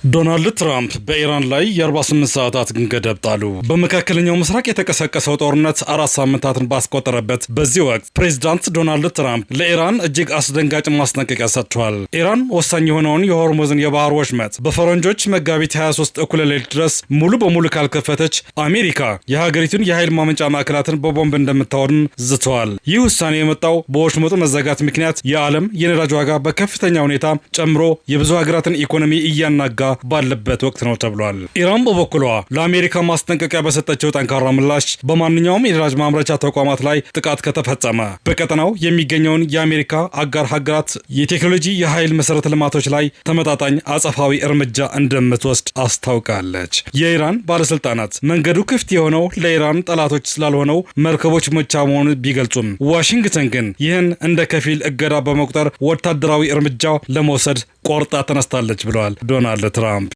ዶናልድ ትራምፕ በኢራን ላይ የ48 ሰዓታት ገደብ ጣሉ። በመካከለኛው ምስራቅ የተቀሰቀሰው ጦርነት 4 ሳምንታትን ባስቆጠረበት በዚህ ወቅት ፕሬዚዳንት ዶናልድ ትራምፕ ለኢራን እጅግ አስደንጋጭ ማስጠንቀቂያ ሰጥተዋል። ኢራን ወሳኝ የሆነውን የሆርሙዝን የባህር ወሽመጥ በፈረንጆች መጋቢት 23 እኩለ ሌሊት ድረስ ሙሉ በሙሉ ካልከፈተች አሜሪካ የሀገሪቱን የኃይል ማመንጫ ማዕከላትን በቦምብ እንደምታወድም ዝተዋል። ይህ ውሳኔ የመጣው በወሽመጡ መዘጋት ምክንያት የዓለም የነዳጅ ዋጋ በከፍተኛ ሁኔታ ጨምሮ የብዙ ሀገራትን ኢኮኖሚ እያናጋ ባለበት ወቅት ነው ተብሏል። ኢራን በበኩሏ ለአሜሪካ ማስጠንቀቂያ በሰጠችው ጠንካራ ምላሽ በማንኛውም የነዳጅ ማምረቻ ተቋማት ላይ ጥቃት ከተፈጸመ በቀጠናው የሚገኘውን የአሜሪካ አጋር ሀገራት የቴክኖሎጂ የኃይል መሰረተ ልማቶች ላይ ተመጣጣኝ አጸፋዊ እርምጃ እንደምትወስድ አስታውቃለች። የኢራን ባለስልጣናት መንገዱ ክፍት የሆነው ለኢራን ጠላቶች ስላልሆነው መርከቦች ብቻ መሆኑን ቢገልጹም፣ ዋሽንግተን ግን ይህን እንደ ከፊል እገዳ በመቁጠር ወታደራዊ እርምጃ ለመውሰድ ቆርጣ ተነስታለች ብለዋል ዶናልድ ትራምፕ።